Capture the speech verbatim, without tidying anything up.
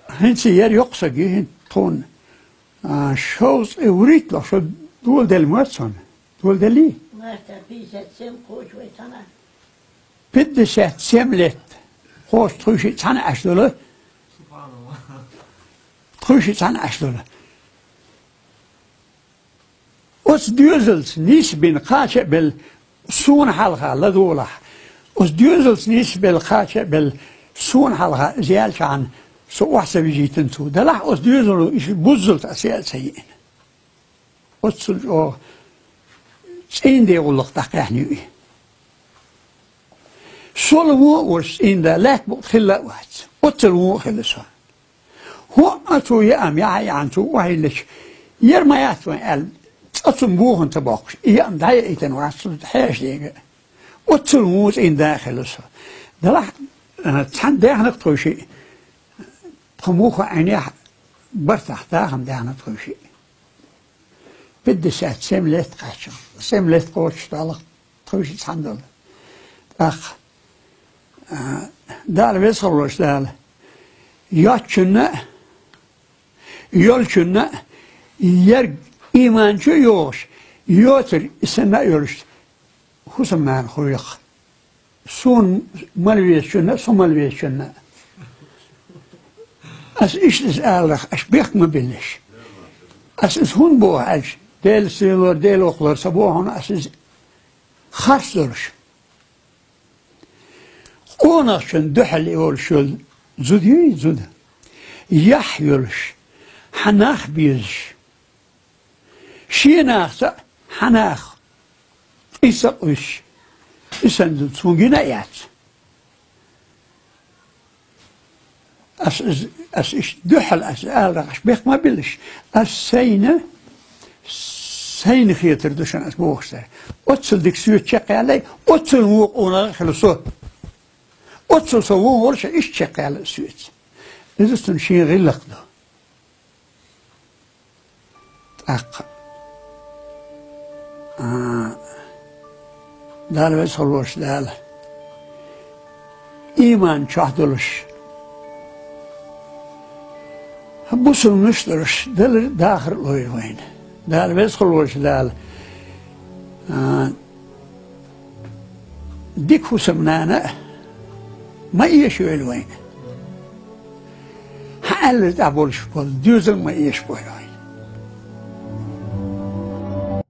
ХӀинца яр йоккха саг ю хӀинца тхуна. А, шовзткъе вурийтлагӀа шо доладелла ма дац хьона. Доладеллий? Марта пятьдесят семь кхочуш вай цхьана. Пятьдесят семь лет. Кхочуш тхоьшиъ цхьана Ӏаш долу. Тхоьшиъ цхьана Ӏаш долу. Оцу доьзалца нийса бина кхача а белла, суна хьалха ладогӀалахь. Оцу доьзалца нийса белла кхача а белла, суна хьалха иза яьлчахьана, со охьа ца вижийтина цо. Делахь оцу доьзало иштта буззалц аса яа ца йиъна. Оццул чӀогӀа цӀийнде гӀуллакх дӀакхаьхьна ю и. Сол вон а волуш цӀийнда лаьтта букъ хилла а вац. Оццул вон а хилла со. ХӀоъ а цо яа ма яхьа яхьана цо охьайиллича, яр ма яц вайн аьлла, цкъа цунна бохам ца боккхуш, и яа ма дӀаяийтина вац цо хьешан дега. Оццул вон цӀийнда а хилла со. Делахь, а, цхьаьна даьхнакх тхойшиъ, тхан муха Ӏийнехь бартахь дахам даьхна тхойшиъ. Пятьдесят семь лет кхаьчча, семь лет кхочуш далахь тхойшиъ цхьаьна долу. ТӀаккха, а, Дала веза хилла волчу Дала, йоцчунна а, йолчунна а, ерг ийман чу а йогӀуш, йоцург и санна а йолуш, хӀусамнана хуьйху. Суна мала везачунна а, со мала везачунна а. Ас иштта иза аларах, аш бехк ма биллаш. Ас иза хӀунда боху аьлча, Делан сийлора, Делан воккхалора ца боху хьуна ас иза харц долуш. Къонахчун дуьхьал йолуш йолу зуда юй, зуда? Яхь йолуш, хьан нах безаш. Шен нахаца а, хьан нах къийса а къуьйсуш, и санна зуда цунна гина а яц. Ас иза, ас иштта дуьхьал ас аларах аш бехк ма биллаш. Ас сайна, сайна хетар ду шуна ас бохуш дар. Оццул дика соьца чекхъяьллай, оццул вон къонах а хила со. Оццул со вон волуш а иштта чекхъяьлла соьца. Иза цунна шен гӀиллакх ду. ТӀаккха, а, Дала веза хилла волчу Дала, ийман чохь долуш, бусулманаш а долуш, далар дахар а лойла вайна. Дала веза хилла волчу Дала, а, дика хӀусамнана а ма эшайойла вайна. Хьан аьлларг тӀехь болуш болу доьзал а ма эшабойла.